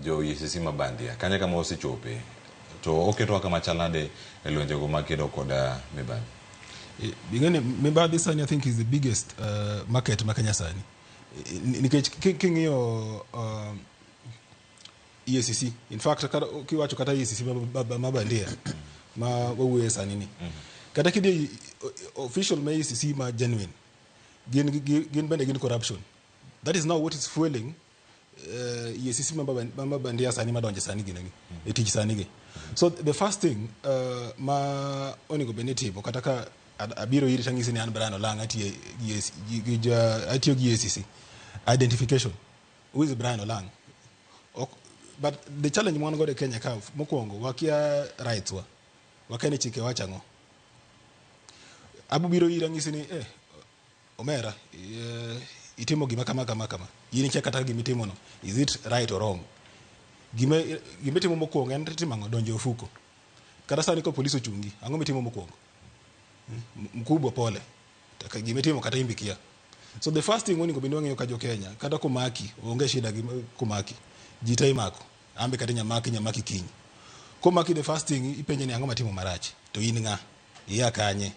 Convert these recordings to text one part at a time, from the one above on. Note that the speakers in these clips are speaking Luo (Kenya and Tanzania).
Jo EACC ma bandia kanye kama osechope to oketowa kama chal nade e lwenjego mag kedo kod mibadhi? Ing'eni mibadhi sani, I think, is the biggest market ma Kenya sani. Nikech king'iyo EACC, in fact, kiwacho kata EACC ma bandia ma wawuoye sani ni, kata kidhi official ma EACC ma genuine, gin bende gin corruption. That is now what is fueling EACC ma bandia sani madonje sani gineni e tich sani gi. So the first thing ma onego bed ni itimo, kata ka abiro iri tang'isi ni an Brian Olang', atiyo gi EACC, identification, who is Brian Olang'? Ok, but the challenge ma wan godo e Kenya ka, mokwongo wakia rights wa, wakia ni chike wacho ang'o. Abo biro ira ng'isi ni, "Omera, itimo gima kama kama kama." In ikia kata gima itimo no, is it right or wrong? Gima itimo mokwongo en timo ang'o? Donjo e ofuko. Kata sani ka polis ochungi, ang'o mitimo mokwongo? Mkubwa, pole. Taka gima itimo kata imbe ikia. So the first thing onego bed ni wang'eyo ka jo Kenya, kata komaki, onge shida gi komaki, ji te imako, ambe kata inyamaki, nyamaki kiny. Komaki, the first thing ipenje ni, "Ang'o matimo marach? To in ng'a? Iya kanye?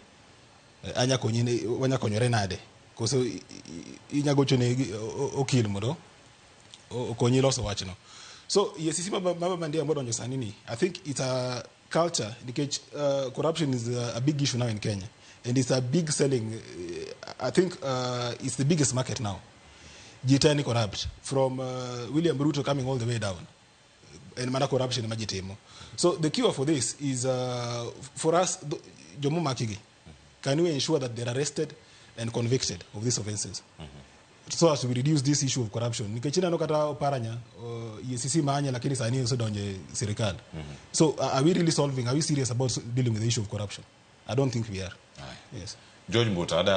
Anya konyi wanya konyore nade?" Koso inya gocho ne okil mondo okonyi loso wachno. So EACC ma bandia modonjo sani ni, I think it's a culture, nikech corruption is a big issue now in Kenya and it's a big selling, I think it's the biggest market now. Ji te ni corrupt, from William Ruto coming all the way down, en mana corruption ma ji timo. So the cure for this is for us jomomakigi, can we ensure that they're arrested and convicted of these offenses so as to reduce this issue of corruption? Nikech ineno kata Oparanya, EACC manye, lakini sani osedonjo e sirikal. So are we really solving, are we serious about dealing with the issue of corruption? I don't think we are. Aye. Yes. George Mbuta ada.